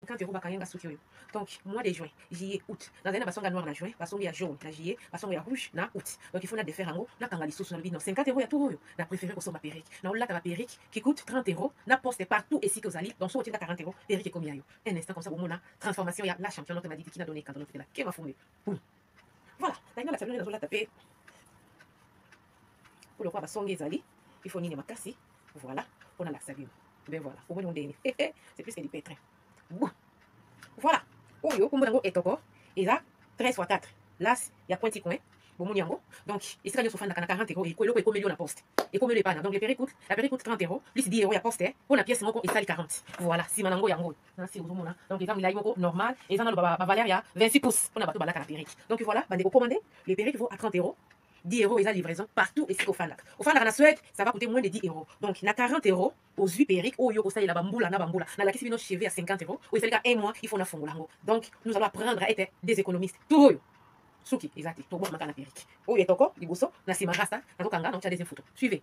50 euros bakangi nga suki oyo. Donc mois de juin, juillet, août, nazali na basonga noir na juin, basongi ya jaune na juillet, basongo ya rouge na août. Donc il faut na défaire yango, nakanga lisusu. Nalobi non, 50 euros ya tour oyo, na préféré kosomba perruque. Na olata ba perruque qui coûte 30 euros na poste partout esika ozali. Donc soki otinda 40 euros, perruque ekomi ya yo. Un instant comme ça, bomona transformation ya la championne notre madidi qui n'a donné quand on la kema fumbe. Boum. Voilà, na la nazolata pe pour le roi basongi ezali, il faut nini makasi. Voilà, on a la bino. Ben voilà, omoni ndenge c'est plus que du pétrin. Bon. Voilà, oyo kombo nango etoko, eza 13 x 4 las ya pointi coin. Bomoni yango. Donc esika nyonso ofandaka na 40 euros, eloko ekomeli yo na poste, ekomeli epana. Donc le perruque coûte, la perruque coûte 30 euros plus 10 euros ya poste, mpo na pièce moko esali 40. Voilà, nsima nango yango nasi ozomona. Donc eza milai moko normal, eza nano bavaleur ya 26 pouces mpona bato balaka na perruque. Donc voilà, bandeko, commande le perruque vaut à 30 euros, 10 euros eza livraison partout esika ofandaka. Ofandaka na Suède, ça va coûter moins de 10 euros. Donc na 40 euros ozwi perruque oyo kosalela bambula na bambula. Nalakisi bino cheveux ya 50 euros oyo esalika un mois, il faut nafongola yango. Donc nous allons apprendre à être des économistes. Tour oyo suki eza te, tobwaka na perruque oyo etoko liboso na nsima rasta. Nazokanga, naotya deuxième photo. Suivez.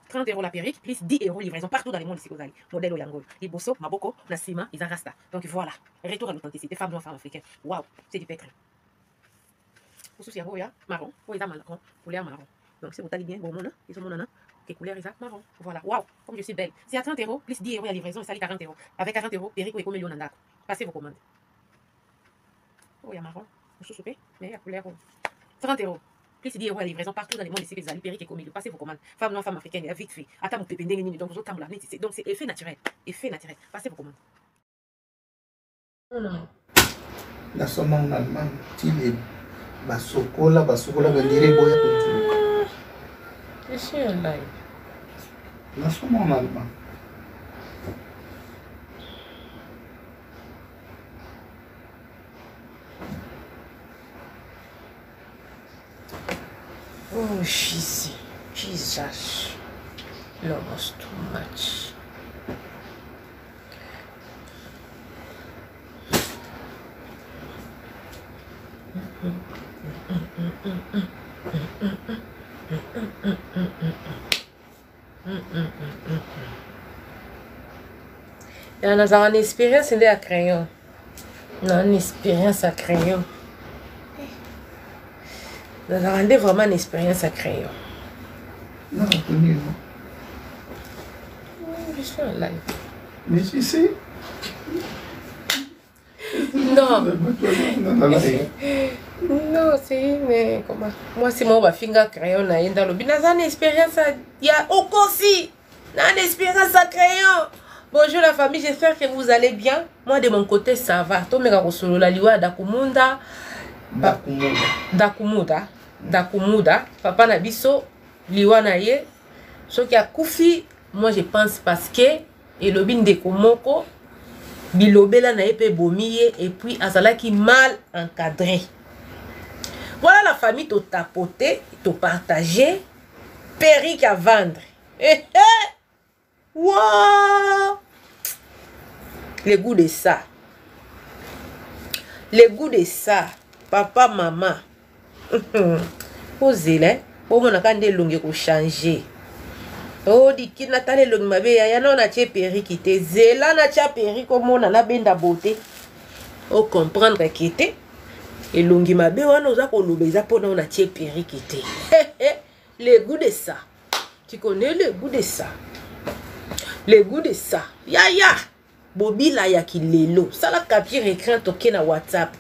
30 euros la perruque plus 10 euros livraison partout dans le monde esika ozali. Modèle oyo yango oyo, liboso maboko, na nsima eza rasta. Donc voilà, retour à l'authenticité, femme noire, femme africaine. Wow, c'est du pétrin. Mosusu yango oyo ya marron, oyo eza marron, couleur marron. Donc si botali bien, bomona ezomonana que couleur eza marron. Voilà, wow, comme je suis belle. C'est à 30 euros plus 10 euros ya livraison, esali 40 euros. Avec 40 euros, perruque oyo ekomeli yo na ndako. Passez vos commandes. Oyo ya marron mosusu mpe, mais ya couleur oyo, 30 euros plus 10 euros ya livraison partout dans le monde esika ezali, perruque ekomeli. Passez vos commandes. Femme noire, femme africaine, ya vite fait, ata mopepe ndenge nini, donc ozotambola neti. Donc c'est effet naturel, effet naturel. Passez vos commandes. Nasomba ngo na Allemagne, tile basokola basokola, bandire boya kotuluka. Je suis en live. Nasomba ngo na Allemagne. Oh Jésus, Jesus, love us too much. Ya nazalaka na expérience nde ya crayon, na na expérience ya crayon, nazalaka nde vraiment na expérience ya crayon. Je suis en live. Mais tu sais. Non. Non, c'est une comment? Moi c'est moi bafinga crayon na ye ndalobi naza na expérience ya okosi na na expérience ya crayon. Bonjour la famille, j'espère que vous allez bien. Moi de mon côté ça va. Tomeka kosolola liwa ya Dakumunda. Dakumuda. Dakumuda. Dakumuda, papa na biso, liwa na ye. Soki akufi, moi je pense parce que elobi ndeko moko bilobela na ye mpe ebomi ye, et puis azalaki mal encadré. Voilà la famille, totapote, topartage perruque à vendre. Eh, eh! Wow! Le goût de ça, le goût de ça, papa, mama. Ozela bomonaka nde elongi ekochange. Odiki natala elongi mabe yaya nao natie perruque te, zela natia perruque omona nabenda bote, ocomprendre ke te elongi mabe wana oza koloba eza mpona oyo natie perruque te. Le goût de ça, tu connais le goût de ça, le goût de ça, yaya bobila ya kilelo. Sala capture écran, toke na WhatsApp.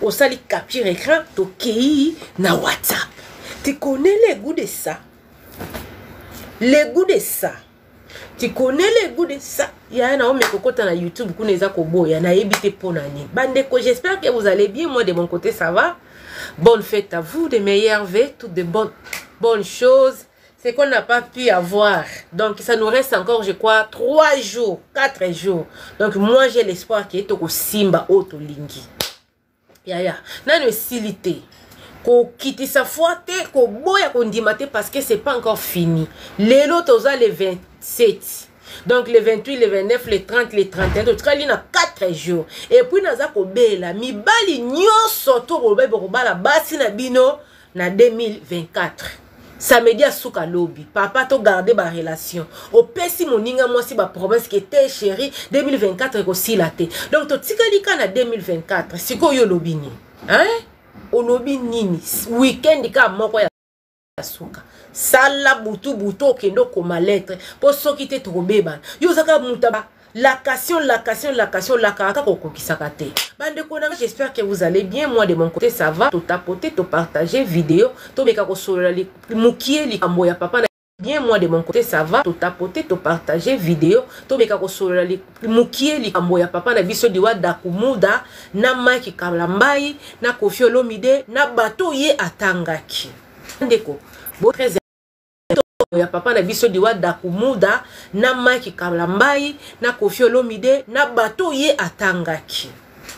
Osali capture écran, tokei na WhatsApp. Tu connais le goût de ça, le goût de ça, tu connais le goût de ça. Yaya na ome kokota na YouTube kuna eza koboya, nayebi te mpo na nini. Bandeko, j'espère que vous allez bien. Moi de mon côté ça va. Bonne fête à vous, de meilleurs vœux, toutes de bonnes, bonnes choses, c'est qu'on n'a pas pu avoir. Donc ça nous reste encore, je crois, 3 jours, 4 jours. Donc moi j'ai l'espoir qu'il y ait simba otolingi. Yaya nano esili te, kokitisa foi te, koboya kondima te, parce que c'est pas encore fini. Lelo toza le 27, donc le 28, le 29, le 30, le 31, totikali na 4 jours. Et puis naza kobela mibali nyonso to koloba bokobala basi na bino na 2024. Samedi asuka lobi papa to garder ba relation opesi moninga mwasi ba promesse ke te chérie 2024 ekosila te donc totikali ka na 2024 sikoyo olobi nini hein? Olobi nini? Weekend ka moko ya suka sala butu butu okende okoma lettre mpo soki te tokobebana. Yo ozaka moto Lacation, lacation, lacation, lakaka kaka okokisaka te. Bandeko na nga, j'espère que vous allez bien. Moi de mon côté ça va. To tapoter, to partager vidéo, to meka kosolola mukie likambo ya papa na bien. Moi de mon côté ça va. To tapoter, to partager vidéo, to meka kosolola mukie likambo ya papa na biso diwa Dakumuda na Mike Kalambayi na Koffi Olomide na bato ye atangaki. Ndeko, bo très ya papa na biso diwa Dakumuda na Mike Kalambayi na Koffi Olomide na bato ye atangaki.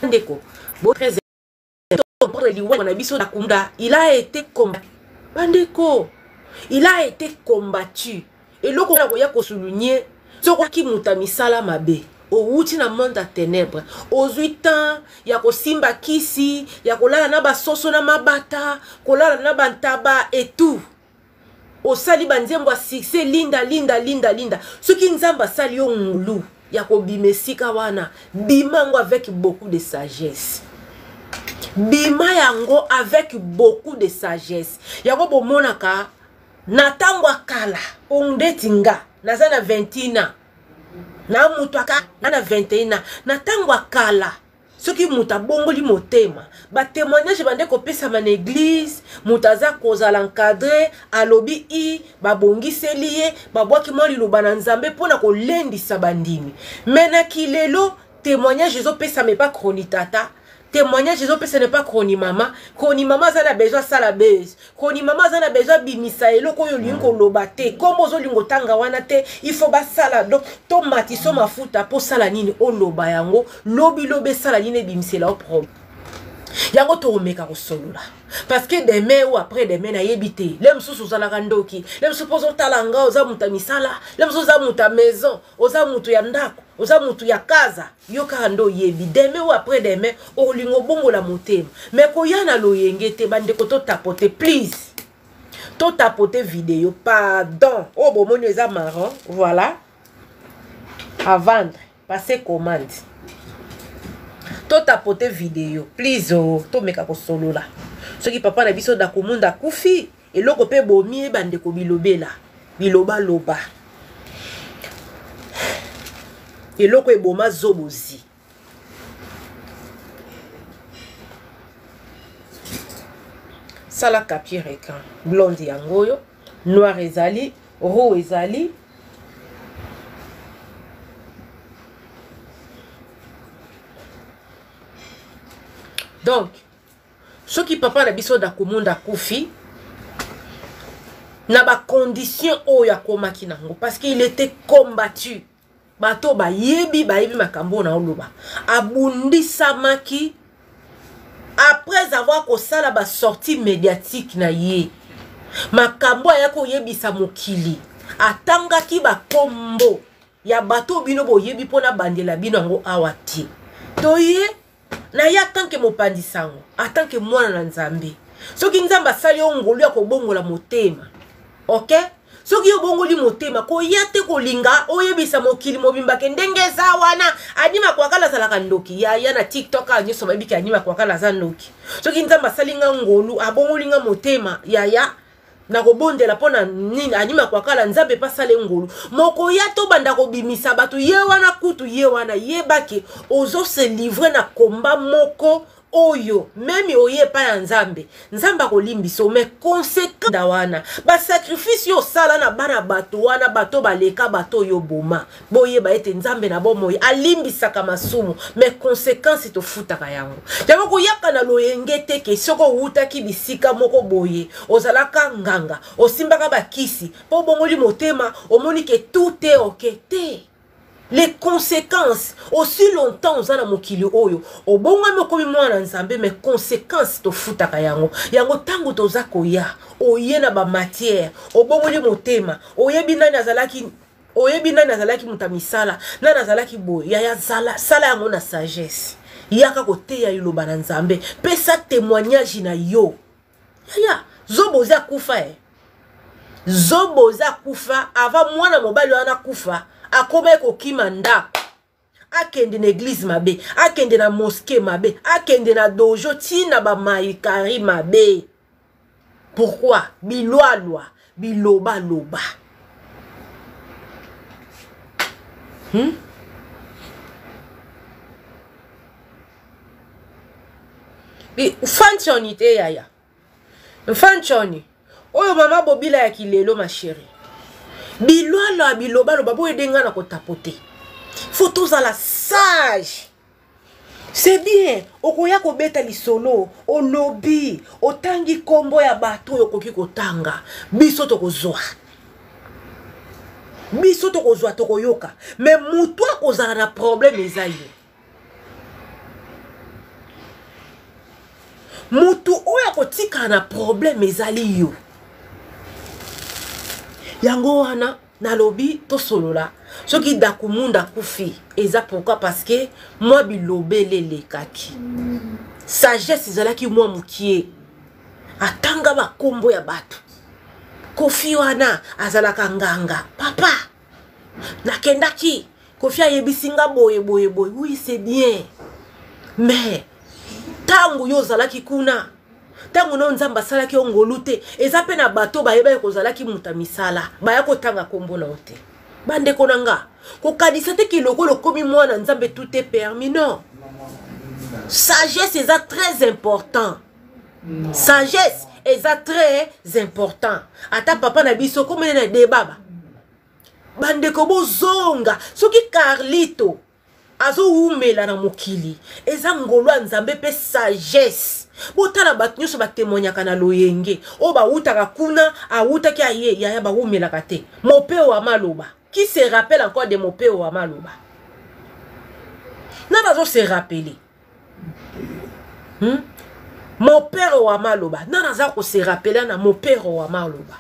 Ndeko, bo très liwa na biso Dakumuda, il a été combattu. Bandeko, il a été combattu. Eloko na koya kosouligner, soki moto misala mabe, owuti na monde ya ténèbres, ozwi temps ya kosimba kisi, ya kolala na basoso na mabata, kolala na bantaba et tout. Osali banzembo ya succès linda linda linda linda. Soki Nzambe asali yo ngulu ya kobima esika wana, bima yango avec beaucoup de sagesse. Bima yango avec beaucoup de sagesse. Yango bomonaka na ntango ya kala, ondeti nga naza na 21 ans, na moto aka na 21 ans, na ntango ya kala soki moto abongoli motema, ba témoignage bande kopesama na église, moto aza kozala encadré, alobi i babongiseli ye, babwaki mwa liloba na Nzambe mpona kolendisa bandimi. Mais na kilelo témoignage ezopesama epa chronitata, témoignage ezopesama epa chronimama. Chronimama aza na besoin asala base, chronimama aza na besoin abimisa eloko oyo olingi koloba te, kombo ozolinga otanga wana te, il faut basala donc tomatiso mafuta mpo osala nini, oloba yango lobi lobi esala nini, ebimisela yo problème. Yango tokomeka kosolola parce que demain ou après demain nayebi te, le mosusu ozalaka ndoki, le mosusu mpo ozotala nga oza moto ya misala, le mosusu oza moto ya maison, oza moto ya ndako, oza moto ya kaza, yo kaka nde oyebi. Demain ou après demain olinga obongola motema, mais koya na loyenge te. Bandeko, totapote please, totapote vidéo, pardon. Oyo bomoni eza marron, voilà, à vendre, passer commande. Totapote vidéo please. Oh, tomeka kosolola. Soki papa na biso Dakumunda akufi, eloko mpe bomi ye, bandeko, bilobela bilobaloba, eloko eboma zobozi. Sala capture écran. Blonde yango oyo, noir ezali, roux ezali. Donc soki papa na biso Dakumunda akufi na bacondition oyo akomaki nango, parce qu'il était combattu, bato bayebi, bayebi makambo oyo naoloba, abundisamaki après avoir kosala basortie médiatique na ye, makambo ayaki koyebisa mokili, atangaki bakombo ya bato bino boyebi mpona bandela bino yango awa te. Toye na ye atanke mopanzi sango, atanke mwana na Nzambe. Soki Nzambe asali yo ngolu ya kobongola motema, ok, soki obongoli motema, koya te kolinga oyebisa mokili mobimba ke ndenge eza wana Anima Kwakala azalaka ndoki. Yaya, na TikTok awa nyonso bayebi ke Anima Kwakala aza ndoki. Soki Nzambe asali nga ngolu, abongoli nga motema, yaya, nakobondela mpo na nini Anima Kwakala, Nzambe mpe asala ngolu moko ya tobanda kobimisa bato ye wana kutu ye wana. Yebaki ozose livrer na komba moko oyo meme oye epai ya Nzambe, Nzambe akolimbisa, mais conséquence wana, basacrifice yo osala na bana bato wana, bato baleka, bato oyo boma, boyeba ete Nzambe na bomoi alimbisaka masumu, mais conséquence tofutaka yango. Yango koyaka na loyenge te ke soki owutaki bisika moko boye, ozalaka nganga, osimbaka bakisi, mpo obongoli motema, omoni ke tout est ok te. Les conséquences, aussi longtemps oza na mokili oyo, obongwami, okomi mwana Nzambe, mais conséquence tofutaka yango. Yango ntango toza koya, oye na bamatière, obongoli motema, oyebi nani azalaki, oyebi nani azalaki moto ya misala, nani azalaki boye, yaya, zala, sala yango na sagesse. Yaka koteya liloba na Nzambe, pesa témoignage na yo. Yaya, zobozi akufa e. Zobozi akufa avant mwana mobali wana akufa, akomaki kokima ndako, akende na eglise mabe, akende na mosquée mabe, akende na dojo ti na bamaikari mabe. Pourquoi? Bilwalwa, bilobaloba. Fanchoni te yaya. Fanchoni. Oyo mama Bobila ya kilelo ma chérie. Bilwalwa, bilobaloba boye denga na kotapote. Faut tozala sage. C'est bien, okoya kobeta lisolo, olobi, otangi kombo ya bato oyo okoki kotanga. Biso tokozwa. Biso tokozwa tokoyoka. Mais mutu akozala na problème eza yo. Mutu oyo akotikala na problème ezali yo. Yango wana nalobi tosolola. Soki Dakumunda akufi eza pourquoi? Parce que mwa bilobele elekaki. Sagesse ezalaki mwa mokie. Atanga bakombo ya bato. Kofi wana azalaka nganga. Papa, nakendaki Kofi ayebisi nga boye boye boye. Oui, c'est bien. Mais tango yo ozalaki kuna, tango no Nzambe asalaki yo ngolu te, eza pe na bato bayebaki kozalaki moto ya misala, baya kotanga kombo na yo te. Bandeko na nga, kokanisa te ki lokola okomi mwana Nzambe tout est permis, non. Sagesse eza très important. Sagesse eza très important. Ata papa na biso komene na debaba. Bandeko bozonga, soki Carlito azowumela na mokili eza ngolu ya Nzambe pe sagesse. Botala bato nyonso batémoignaka na loyenge oyo bawutaka kuna, awutaki aye yaya, bawumelaka te. Mopeo wa maloba, qui se rappelle encore de Mopeo wa maloba? Nani azo se rappeler? Mopero wa maloba, nani aza ko se rappeler na Mopero wa maloba?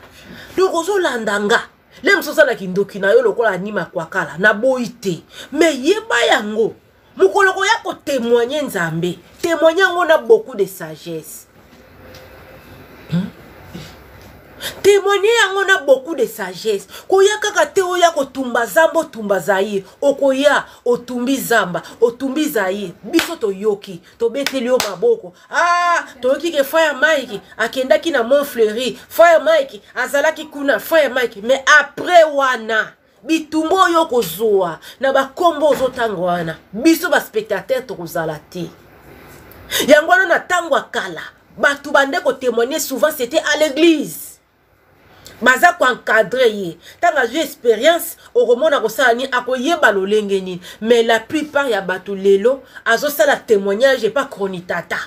Donc ozolanda nga le mosusu oza na kindoki na yo lokola anima kwakala na boyi te, mais yeba yango mokolo koya ko témoigner Nzambe, témoigner yango na beaucoup de sagesse. Témoigner yango na beaucoup de sagesse. Koya kaka te oya kotumba zamba, otumba Zaïre, okoya otumbi zamba, otumbi Zaïre, biso toyoki, tobeteli yo maboko. Ah, toyoki ke frère Mike akendaki na Montfleury, frère Mike azalaki kuna, frère Mike, mais après wana bitumba oyo kozwa na bakombo ozotanga wana, biso ba spectateur tokozala te. Yango wana na tango ya kala bato bande ko témoigner souvent c'était à l'église. Baza ko encadrer ye. Tango azwi expérience, okomona kosala nini, akoyeba lolenge nini. Mais la plupart ya bato lelo azosala témoignage epa chronitata.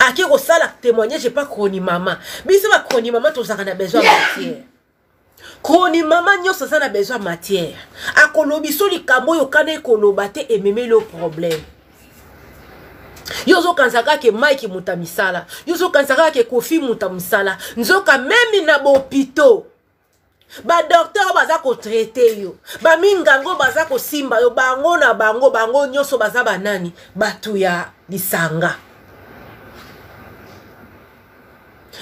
Ake kosala témoignage epa chronimama. Biso ba chronimama tozalaka na besoin ya matière. Chronimama nyonso aza na besoin ya matière. Akolobi so likambo oyo kana ekoloba te ememeli yo problème. Yo ozokanisa kaka ke Mike moto ya misala, yo ozokanisa kaka ke Kofi moto ya misala, nzoka meme na bopito ba docteur oyo baza kotraite yo, ba mingango baza kosimba yo, bango na bango, bango nyonso baza banani? Bato ya lisanga.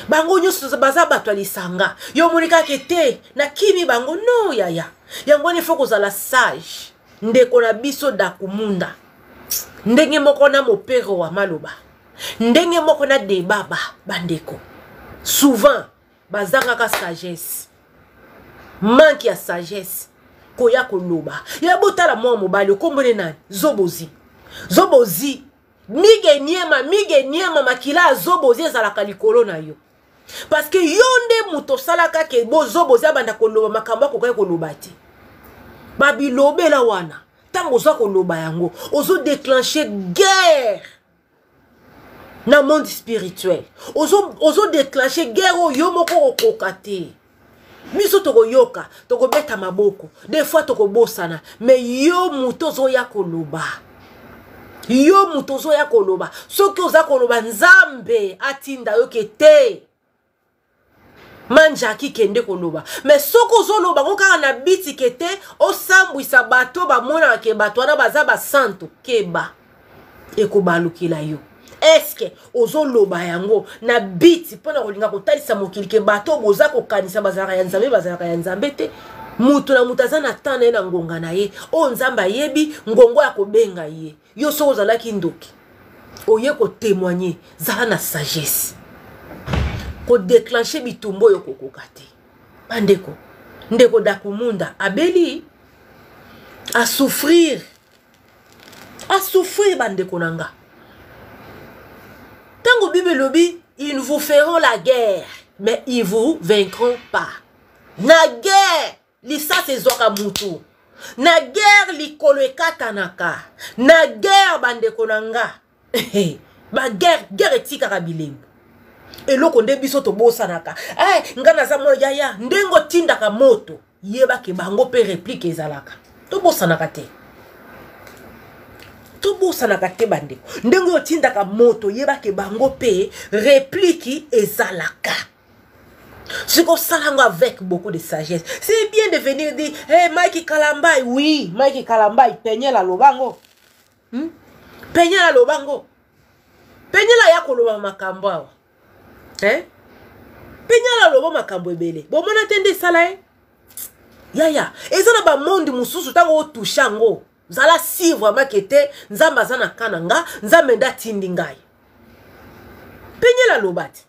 Bango nyonso baza bato ya lisanga. Yo omoni kaka ke te nakimi bango, non yaya. Yango wana il faut kozala sage. Ndeko na biso Dakumunda, ndenge moko na mopero wa maloba, ndenge moko na debaba, bandeko souvent bazangaka sagesse, manque ya sagesse koya koloba. Ya botala mwa mobali okombone nani? Zobozi. Zobozi mige niema, mige niema, makila ya Zobozi ezalaka likolo na yo. Parce que yo nde moto osalaka ke bozobozi abanda koloba makambo akokaki koloba te. Babilobela wana, ntango oza koloba yango, ozo déclencher guerre na monde spirituel. Ozo déclencher guerre oyo yo moko okoka te. Biso tokoyoka, tokobeta maboko, des fois tokobosana, mais yo moto ozoya koloba. Yo moto ozoya koloba. Soki oza koloba Nzambe atinda yo ke te. Manjaki kende koloba. Mais soki ozoloba ngo kaka na bitike te, osambwisa bato bamonaka ke bato wana baza basantu, keba. Ekobalukela yo. Eske ozoloba yango na biti mpo na kolinga kotalisa mokili ke bato boza kokanisa bazalaka ya Nzambe, bazalaka ya Nzambe te? Moto na moto aza na temps na ye, na ngonga na ye oyo Nzambe ayebi ngongo ya kobenga ye. Yo soki ozalaki ndoki, oye kotémoigner, zala na sagesse. Kodéclencher bitumba oyo kokoka te. Bandeko, ndeko Dakumunda abeli, asouffrir, asouffrir. Bandeko na nga, ntango Bible elobi: "Ils vous feront la guerre, mais ils vous vaincront pas." Na guerre, lisasi ezwaka mutu. Na guerre, likolo ekatanaka. Na guerre, bandeko na nga, baguerre, guerre etikaka bilembo. Eloko nde biso tobosanaka, hey, nga naza mwa yaya, ndenge otindaka moto, yebake bango mpe réplique ezalaka. Tobosanaka te, tobosanaka te. Bandeko, ndenge otindaka moto, yebake bango mpe réplique ezalaka. Soki osala yango avec beaucoup de sagesse, c'est bien de venir dire: "Hey, Mike Kalambai." Oui, Mike Kalambai, Peniel aloba yango, Peniel aloba yango. Peniel aya koloba makambo awa, eh? Peniel aloba makambo ebele, bomona te nde esala ye. Yaya, eza na bamonde mosusu, ntango otouche yango, zala si vraiment ke te Nzambe aza na ka na nga, Nzambe nde atindi ngai. Peniel aloba te,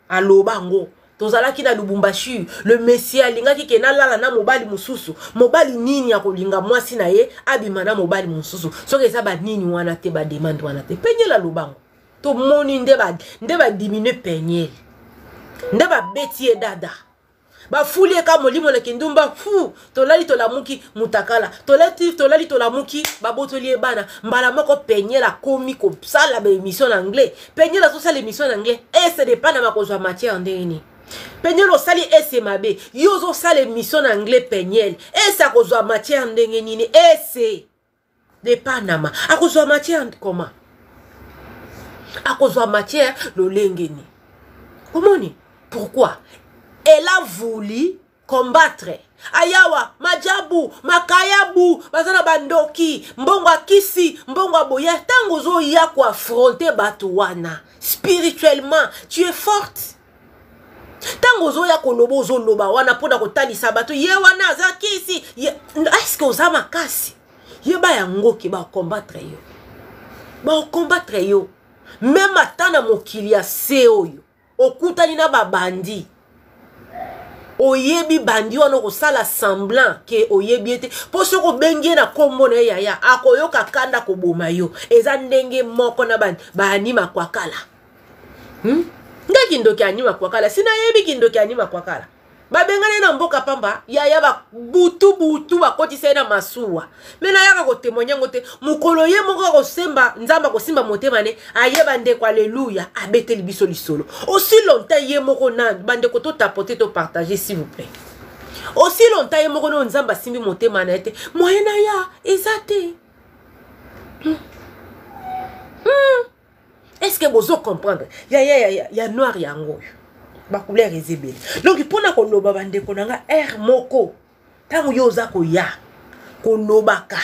aloba yango. Tozalaki na Lubumbashi, le messie alingaki ke nalala na mobali mosusu. Mobali nini akolinga mwasi na ye abima na mobali mosusu? Soki eza banini wana te, bademande wana te. Peniel aloba yango, tomoni nde badiminuer Peniel, nde babeti ye dada, bafuli eka molimo na kindumba. Fu tolali, tolamuki mutakala, tolali, tolali, tolamuki, babotoli ye bana mbala moko. Peniel akomi kosala baémission na anglais. Peniel azosala émission na anglais, ese dépend na bakozwa matière ndenge nini. Peniel osali ese mabe, yo ozosala émission na anglais. Peniel, ese akozwa matière ndenge nini? Ese de Panama akozwa matière comment? Akozwa matière lolenge nini? Omoni pourquoi elle a voulu combattre ayawa majabu makayabu, baza na bandoki, mbongo akisi, mbongo aboya. Ntango ozoya koaffronter bato wana spirituellement, tu es forte. Ntango ozoya koloba, ozoloba wana mpona kotalisa bato ye wana aza kisi, est-ce oza makasi? Yeba yango ke bacombattre yo, bacombattre yo même ata na mokili ya se oyo okutani na babandi. Oyebi bandi wana, okosala semblant ke oyebi ye te, mpo soki obengi ye na nkombo na ye, yaya, akoyoka kanda, koboma yo. Eza ndenge moko na baanima kwakala, Nga kindoki anima kwakala, si nayebi kindoki anima kwakala. Babengani na mboka pamba, yaya, babutu butu bakotisa ye na masuwa. Me nayaka kotémoigner yango te. Mokolo ye moko akosemba Nzambe, akosimba motema ne, ayeba ndeko, aleluya, abeteli biso lisolo. Aussi longtemps ye moko nanu, bandeko, totapoter, topartager, s'il vous plaît. Aussi longtemps ye moko nano Nzambe asimbi motema na ye te, moyen na ya eza te, Est ce que bozo comprendre? Ya ya ya ya noir yango oyo, bacouleur eza ebele. Donc mpona koloba, bandeko na nga, aire moko ntango yo oza koya kolobaka,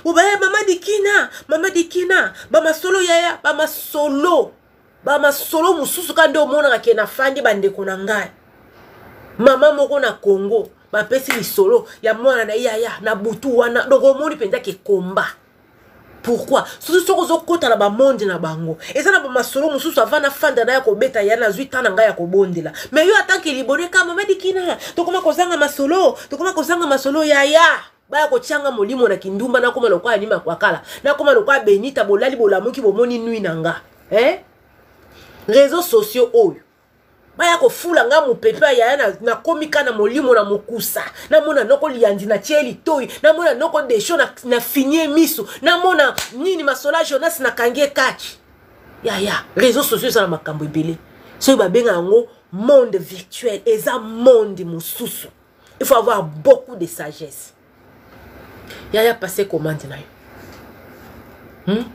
bobaya mama Dikina, mama Dikina, bamasolo, yaya, bamasolo, bamasolo mosusu ka nde omonaka ke nafandi. Bandeko na ngai, mama moko na Congo bapesi lisolo ya mwana na ye, yaya, na butu wana. Donc omoni mpenza ke komba. Pourquoi? Surtout soki ozokɔta na bamonde na bango, eza na bamasolo mosusu. Avant nafanda na ya kobeta ya, nazwi ta na ngai ya kobondela. Mais yo atanke libone ka mama Dikina, tokoma kozanga masolo, tokoma kozanga masolo. Yaya, baya kotianga molimo na kindumba, nakoma lokola nima kwakala, nakoma lokola Benita. Bolali, bolamuki, bomoni nui na nga, eh? Réseaux sociaux oyo baya kofula nga mopepe ya yaya, nakomi ka na molimo na mokusa. Namona noko liandi, na tie litoi, namona noko Desho, na finie miso, namona nini masola Jonas, nakangi ekaki. Yaya, réseaux sociaux eza na makambo ebele. Soki babenga yango monde virtuel, eza monde mosusu. Il faut avoir beaucoup de sagesse. Yaya, passe commande na yo,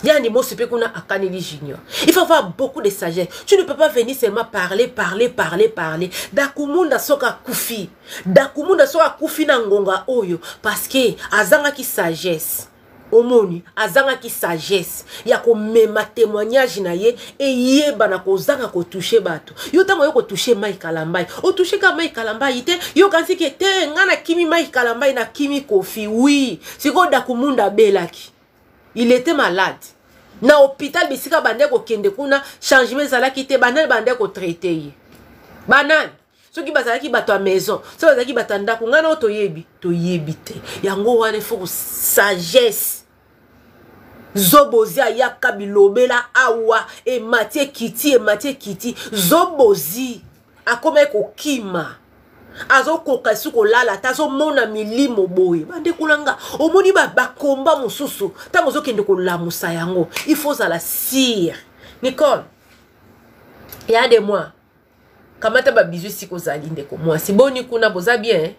Yani mosi mpe kuna akaneli Junior. Il faut avoir beaucoup de sagesse. Tu ne peux pas venir seulement parler, parler, parler, parler. Dakumunda soki akufi, Dakumunda soki akufi na ngonga oyo parce que azangaki sagesse. Omoni, azangaki sagesse ya komema témoignage na ye eyebana kozanga kotouche bato. Yo ntango oye kotouche Mike Kalambay, otouche kaka Mike Kalambay te, yo okanisi ke te nga nakimi Mike Kalambay, nakimi Kofi. Oui, sikoyo Dakumunda abelaki, il était malade na hôpital, bisika bande kokende kuna changement ezalaki te. Banani bande kotraite ye? Banani? Soki bazalaki bato ya maison, soki bazalaki bato ya ndako, ngai nao toyebi, toyebi te. Yango wana ifo sagesse. Zobozi ayaka bilobela awa, emati ekiti, emati ekiti. Zobozi akomaki kokima, azokoka esi kolala ata azomona milimo boye. Bandeko na nga, omoni bakomba mosusu, ntango ozokende kolamusa yango, il faut ozala sire. Nicole ya de moi, kamata babizu esika ozali. Ndeko mwasi, boni kuna, boza bien?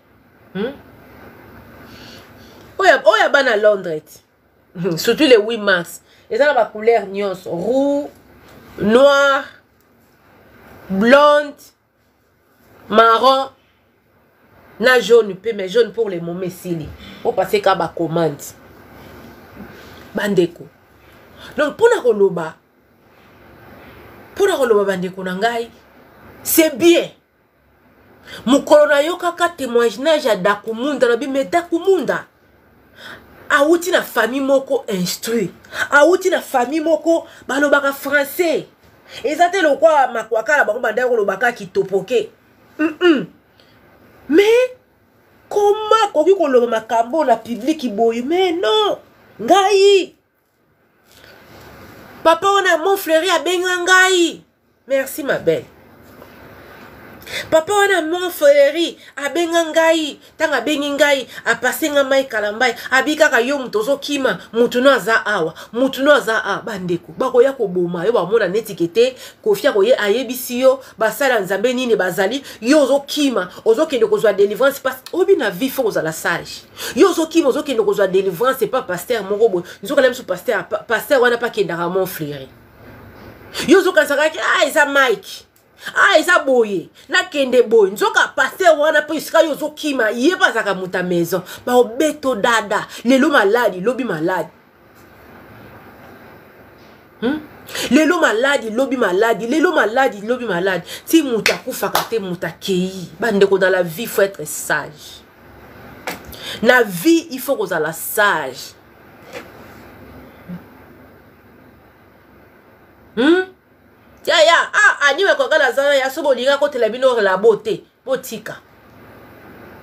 Oyo ya bana Londres ti, surtout le 8 mars, eza na bacouleur nyonso: roux, noir, blonde, marron na jaune mpe. Mais jaune pour le moment esili, opase ka bacommande, bandeko. Donc mpona koloba, bandeko na ngai, c'est bien. Mokolo nayokaka témoignage ya Dakumunda, nabi me Dakumunda awuti na famille moko instruit, awuti na famille moko balobaka français. Eza te lokwa makwakala bango bandaki kolobaka kitopoke. Mais koma akoki koloba makambo na public boye? Mais non, ngai papa wana Montfleury abenga ngai. Merci, ma belle. Papa wana Montfleury abenga ngai. Ntango abengi ngai, apase nga Mai Kalambai, abi kaka yo moto ozokima, mutu no aza awa, mutu no aza awa. Bandeko bakoya koboma yo, bamona neti ke te Kofi akoye ayebisi yo basala ya Nzambe nini bazali. Yo ozokima, ozokende kozwa délivrance parce oyebi na vie faut kozala sage. Yo ozokima, ozokende kozwa délivrance epa pasteur moko boye, nzokala miso pasteur wana mpe akendaka Montfleury. Yo ozokanisaka, ah, eza Mike, ah, eza boye, nakende boye, nzoka pasteur wana mpe esika yo ozokima, ye mpe azalaka moto ya maison. Baobeto dada, lelo maladi, lobi maladi, Lelo maladi, lobi maladi, lelo maladi, lobi maladi, ti moto akufaka te, moto akei. Bandeko, dans la vie faut être sage. Na vie il faut kozala sage, Yaya, ah, ani bakoka naza ya so bolingi akotela bino labo te, botika.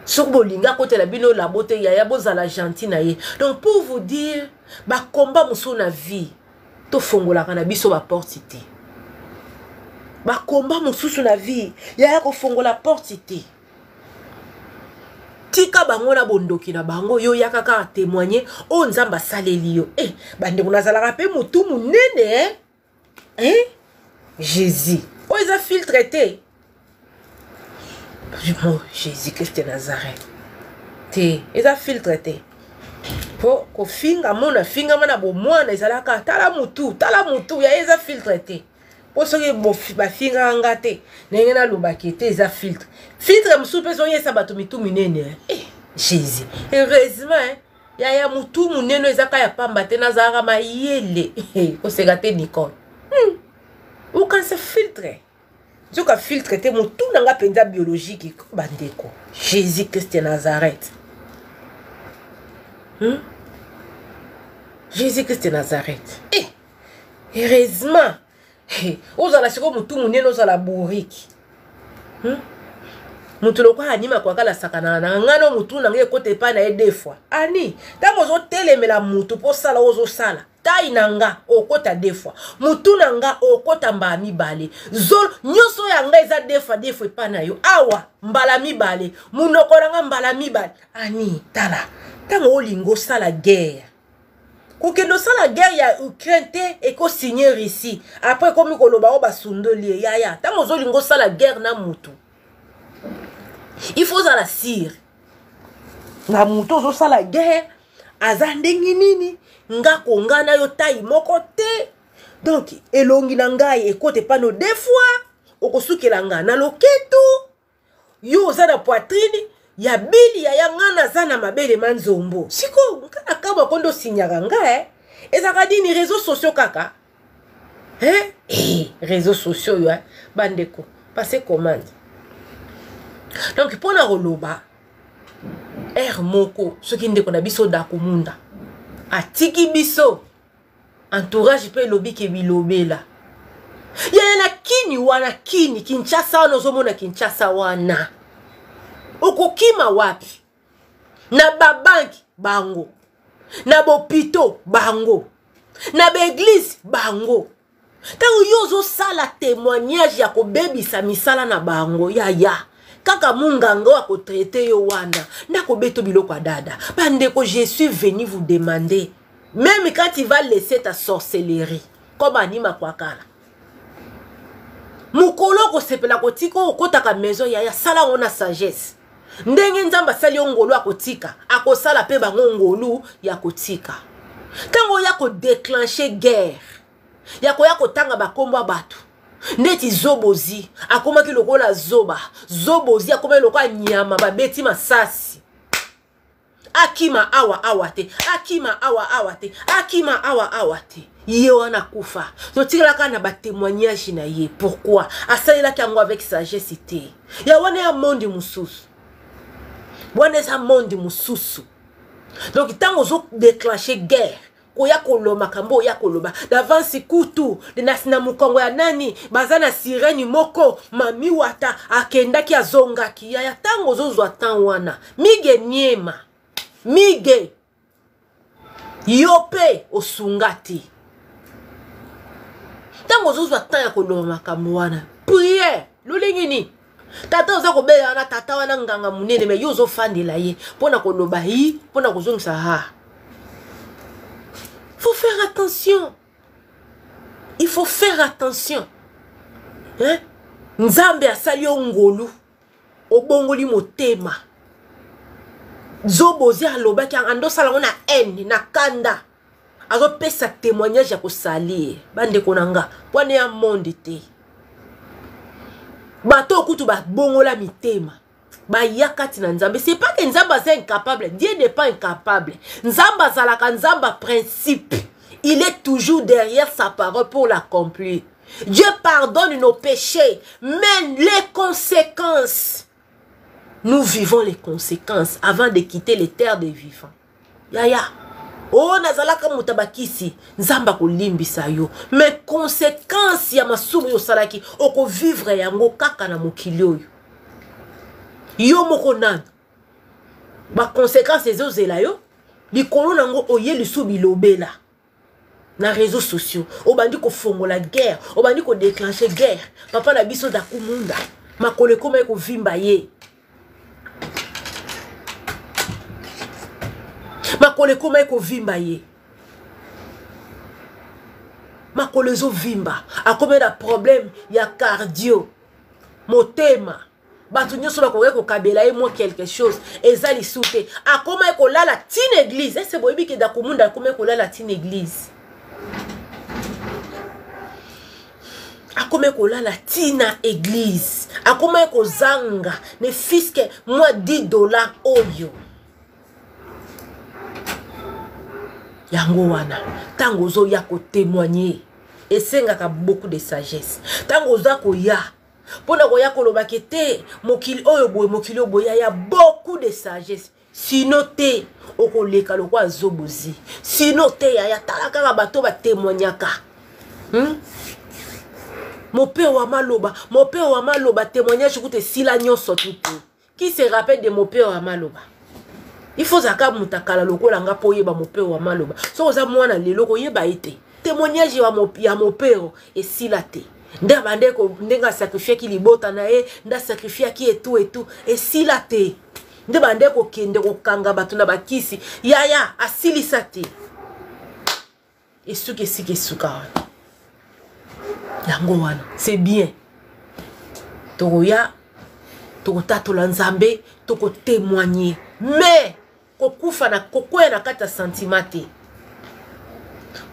Soki bolingi akotela bino labo te, yaya, bozala gentil na ye. Donc pour vous dire, bakomba mosusu na vie tofongolaka na biso baporte te. Bakomba mosusu na vie, yaya, kofongola porte te. Tika bango na bondoki na bango. Yo yaka kaka témoigner oyo Nzambe asaleli yo. Eh, bandeko, nazalaka mpe motu monene, eh? Eh? Jésus, oyo eza filtre te. Oh, Jésus Christ de Nazareth, te, eza filtre te. Mpo kofinga mona fingama na bomwana ezalaka tala mutu, tala mutu ya, eza filtre te. Mpo soki bafingaka nga te ndenge nalobaki te, eza filtre. Filtre mosusu mpe ezoyesa bato mitu minene. Eh, Jésus, heureusement, eh? Yaya, mutu monene eza ka ya pamba te, nazalaka mayele. Koseka te, Nicole. Okanisa filtre, nzoka filtre te. Motu na nga mpenza biologique, bandeko. Jésus Christ ya Nazareth, Jésus Christ ya Nazareth. Eh, heureusement ozala sikoyo motu monene, ozala bourrique, Motu lokola Anima kwakala asakanaka na ngai no, motu na ngai ekota epai na ye deux fois. Ani ntango ozotelemela motu mpo osala oyo ozosala, tai na nga okota deux fois, motu na nga okota mbala mibale, zolo nyonso ya nga eza deux fois, deux fois epai na yo awa mbala mibale, monoko na nga mbala mibale. Ani tala, ntango olingi osala guerre, kokende osala guerre ya Ukraine te, ekosigne Russie, après ekomi koloba oyo basundoli ye. Yaya, ntango ozolinga osala guerre na mutu, il faut ozala sire na mutu ozosala guerre aza ndenge nini. Nga konga na yo tai moko te, donc elongi na ngai ekota epano deux fois, okosukela nga na loketo. Yo oza na poitrine. Ya bili yaya, nga naza na mabele ma nzombo. Sikoyo nga na kamwa ko nde osignaka nga eh? Ezalaka nini réseaux sociaux kaka hein? Eh, réseaux sociaux oyo eh? Bandeko, passe commande. Donc mpo na koloba heure moko, soki ndeko na biso Dakumunda atiki biso, entourage mpe elobi ke bilobela yaya na kini wana, kini Kinshasa wana, ozomona Kinshasa wana, okokima wapi? Na babanki bango, na bopito bango, na baeglize bango. Ntango yo ozosala témoignage ya kobebisa misala na bango, yaya, kaka munganga oyo akotraite yo wana nde akobeta biloko ya dada. Bandeko, je suis venu vous demander, même quand il va laisser ta sorcellerie comme Anima Kwakala, mokolo okosepela kotika oyo okotaka maison, yaya, sala yango na sagesse. Ndenge Nzambe asali yo ngolu akotika, akosala mpe bango ngolu ya kotika. Ntango oya kodéclenche guerre ya koya kotanga bakombo ya bato neti Zobozi akomaki lokola zoba, Zobozi akomaki lokola nyama babeti masasi, akima awa awa te, akima awa awa te, akima awa awa te, ye wana akufa. Totikalaka na batémoignage na ye. Pourquoi asalelaki yango avec sagesse te? Ya wana ya monde mosusu, wana eza monde mosusu. Donc ntango ozodéclenche guerre, koya koloba makambo oya koloba d'avance, kutu na mokongo ya nani baza na sirene moko, Mami Wata akendaki, azongaki. Yaya, ntango ozozwa temps wana, mige niema mige, yo mpe osunga te. Ntango ozozwa temps ya koloba makambo wana, prière lolenge nini? Tata oza kobela wana, tata wana nganga monene, me yo ozofandela ye mpo na koloba yi, mpo na kozongisa. Ha, faut faire attention, il faut faire attention, hein? Nzambe asali yo ngolu, obongoli motema. Zobozi alobaki, andosala yango na haine, na kanda, azopesa témoignage ya kosalir bandeko na nga wana ya monde te. Bato oyo kutu babongola mitema, baya kati na Nzambe. C'est pas que Nzambe aza incapable, Dieu n'est pas incapable. Nzambe azalaka Nzambe ya principe, il est toujours derrière sa parole pour l'accomplir. Dieu pardonne nos péchés, mais les conséquences, nous vivons les conséquences avant de quitter les terres des vivants. Yaya, oyo nazalaka moto ya bakisi, Nzambe akolimbisa yo, mais conséquence ya masumu oyo osalaki, okovivre yango kaka na mokili oyo. Yo moko nanu, baconséquence ezozela yo likolo nango. Oye lisusu bilobela na réseaux sociaux, obandi kofongola guerre, obandi kodéclenche guerre. Papa na biso Dakumunda, makolo ekoma ekovimba ye, makolo ekoma ekovimba ye, makolo ezovimba, akomi na problème ya cardio, motema. Bato nyonso bakoki kokabela ye mwa quelque chose, eza lisu te. Akoma kolala ntina église. Ese boyebi ke Dakumunda akoma kolala ntina église? Akoma kolala ntina église, akoma kozanga ne fût-ce que mwa 10 $ oyo. Yango wana, ntango ozoya kotémoigne, esengaka beaucoup de sagesse. Ntango oza koya mpona koya kolobaki te, mokili oyo boye, mokili oyo boye, ya beaucoup de sagesse, sino te okoleka lokola Zobozi. Sino te, yaya, tala kaka bato batémoignaka, Mopeo wa Maloba, Mopeo wa Maloba, témoignage kuta esila nyonso tutu. Qui se rappelle de Mopeo wa Maloba? Il faut ozalaka moto akala lokola nga mpo oyeba Mopeo wa Maloba. Soki oza mwana lelo, koyeba ye te. Témoignage ya Mopeo esila te. Nde abande ndenge asacrifiaki libota na ye, nde asacrifiaki etu etu, esila te. Nde bande kokende kokanga bato na bakisi, yaya, asilisa te. Esuki esika esuka wana. Yango wana, c'est bien, tokoya, tokotatola Nzambe, tokotémoigne, mais kokufa na kokwea na kati ya sentiment te,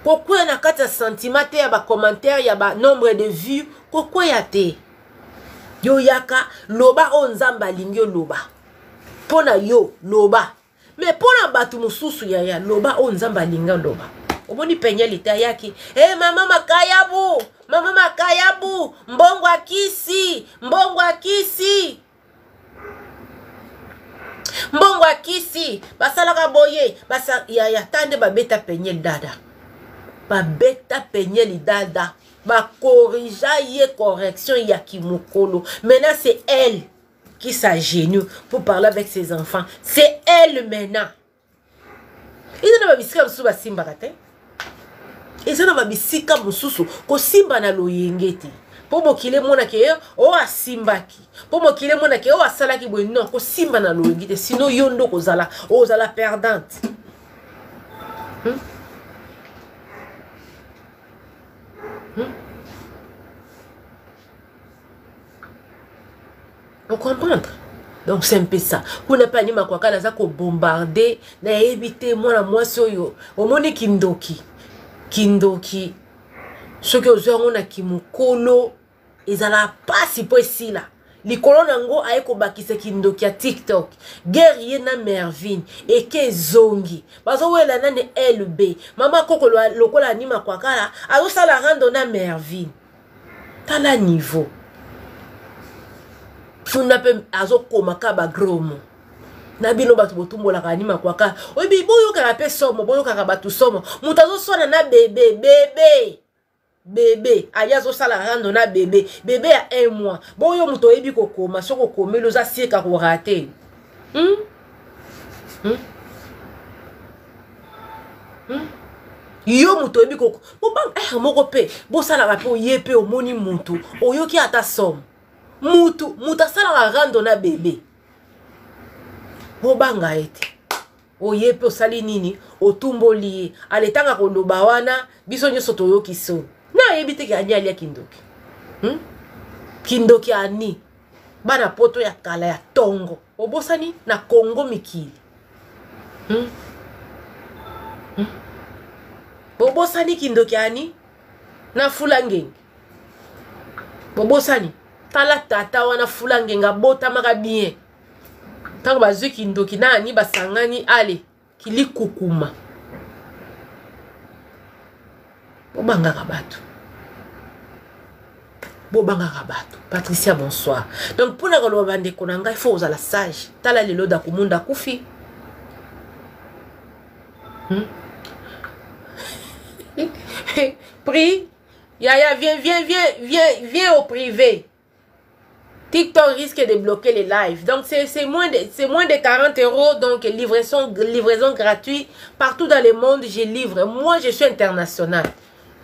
kokwea na kati ya sentiment te ya bacommentaire, ya banombre de vues, kokwea te. Yo yaka, loba oyo Nzambe alingi oloba. Mpo na yo loba, me mpo na bato mosusu yaya loba oyo Nzambe alinga loba. Omoni Peniel te ayaki e hey, mama makayabu, mama makayabu, mbongo akisi, mbongo akisi, mbongo akisi, basalaka boye basa, yaya ta nde babeta Peniel dada, babeta Peniel dada, bakorija ye correction ya kimokolo. Maintenant c'est elle qui s'agenouille pour parler avec ses enfants. C'est elle maintenant. Eza na babisika mosusu basimbaka te, eza na babisika mosusu kosimba na loyenge te, mpo mokili emonaki ye oyo asimbaki, mpo mokili emonaki oyo asalaki boye. Non, kosimba na loyenge te, sino yo nde okozala ozala perdante. On comprendre? Donc c'est un peu ça. Kuna mpe Anima Kwakala aza kobombarde, nayebi te mwana mwasi oyo omoni kindoki, kindoki soki ozwi yango na kimokolo ezala pasi mpo esila likolo na yango. Aye kobakisa kindoki ya TikTok, guerre ye na Mervine eke ezongi, bazowela nani LB mama koko lokola Anima Kwakala azosala rando na Mervine. Tala niveau funda mpe azokoma ka bagros mot na bino bato botumbolaka Anima Kwaka. Oyebi, boyokaka mpe somo, boyokaka bato somo. Moto azoswana na bebe, bebe, bebe aye azosala rando na bebe, bebe ya un mois. Boyo moto oyebi kokoma, soki okomeli oza sika korater. Yo moto oyebi bobanga ere moko mpe bosalaka mpe oye mpe omoni motu oyoki ata somo, mutu moto asalaka rando na bebe, bobanga ye te. Oye mpe osali nini? Otumboli ye. Aletanga koloba wana, biso nyonso toyoki soni. Nayebi te ke Ani alia kindoki, Kindoki Ani bana poto ya kala ya tongo obosani na Kongo mikili, Bobosani kindoki Ani na fula ngenge, bobosani. Tala tata wana fula ngenge abotamaka bien, ntango bazwi kindoki na Ani basangani, ale kilikukuma. Bobangaka bato, bobangaka bato. Patricia, bonsoir. Donc mpona koloba, bandeko na ngai, fo ozala sage. Tala lelo Dakumunda akufi, Prix yaya, viens, viens, viens, viens, viens au privé. TikTok risque de bloquer les lives. Donc, c'est moins de 40 euros. Donc, livraison gratuite. Partout dans le monde, je livre. Moi, je suis international.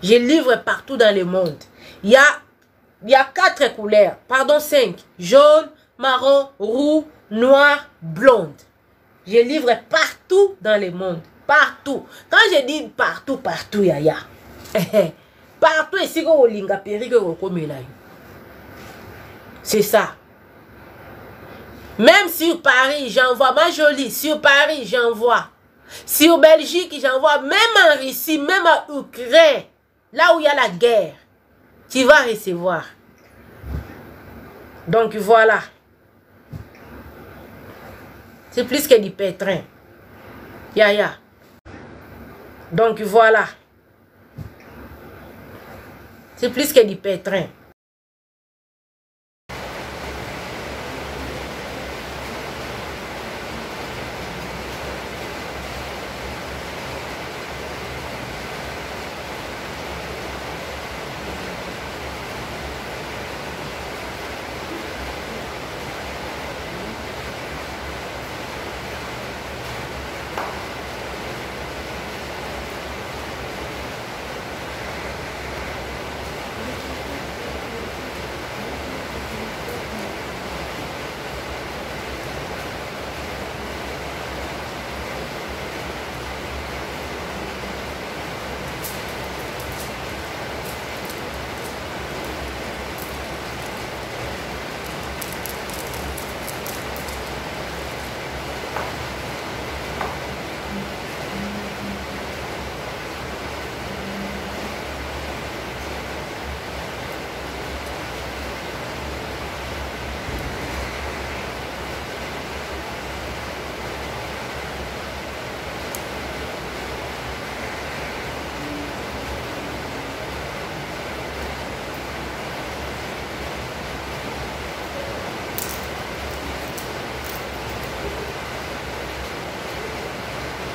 Je livre partout dans le monde. Il y a quatre couleurs. Pardon, cinq. Jaune, marron, roux, noir, blonde. Je livre partout dans le monde. Partout. Quand je dis partout, partout, yaya. Partout, esika olinga perruque okomela yo. C'est ça. Même sur Paris, j'envoie. Ma jolie, sur Paris, j'envoie. Sur Belgique, j'envoie. Même en Russie, même en Ukraine, là où il y a la guerre, tu vas recevoir. Donc voilà. C'est plus que du pétrin. Ya ya. Donc voilà. C'est plus que du pétrin.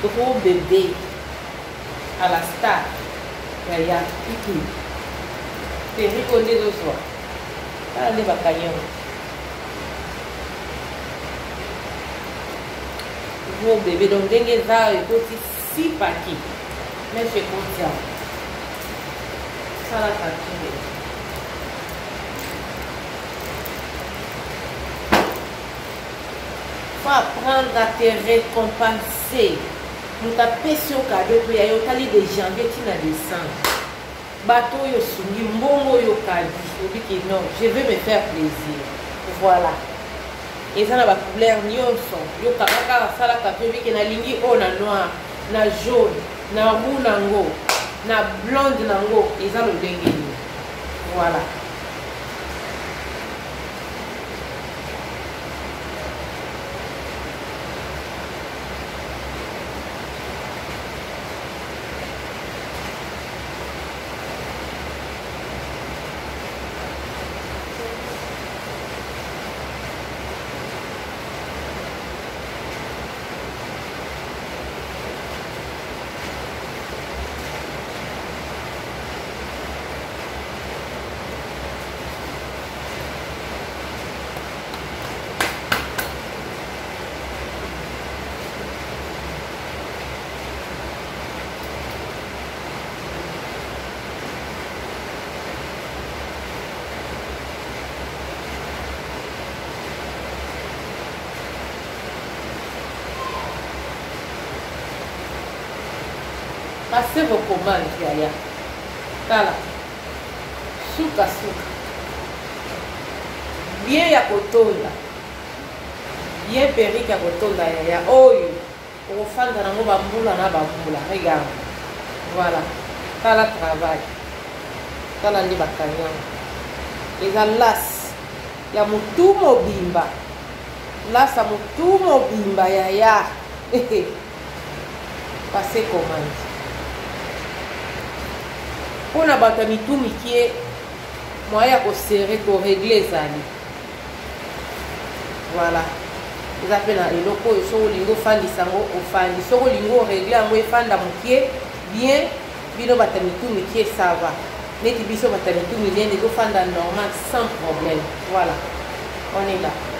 Gros bébé à la star yaya perruque oyo nde ezozwa tala nde bakangi yango gros bébé donc ndenge eza ekoti si paki mèche ekoti yango sala facture. Faut apprendre à te récompenser. Moto apesi yo cadeau mpe ya yo otali de janvier ti na décembre. Bato oyo osungi mbongo oyo okabi obiki non, je vais me faire plaisir. Voilà. Eza na ba couleur nyonso. Yo kanga kaka sala cadeau obiki nalingi oyo na noir, na jaune, na roux nango, na blonde nango eza lolenge nini. Voilà. Passez vos commandes, Yaya. Tala. Suka suka. Bien ya kotonda. Bien perruque ya kotonda yaya. Oyo okofanda nango ba mbula na ba mbula. Regarde. Voilà. Tala travail. Tala nde bakangi yango. Eza las ya mutu mobimba. Las ya mutu mobimba yaya. Passe commande. Mpo na bato ya mitu mikie, moyen ya ko serrer, ko régler ezali. Voilà. Eza mpe na eloko oyo soki olingi ofandisa yango ofandi, soki olingi oregle yango efanda mokie bien. Bino bato ya mitu mikie ça va, neti biso bato ya mitu minene ezofanda normal sans problème. Voilà, on est là.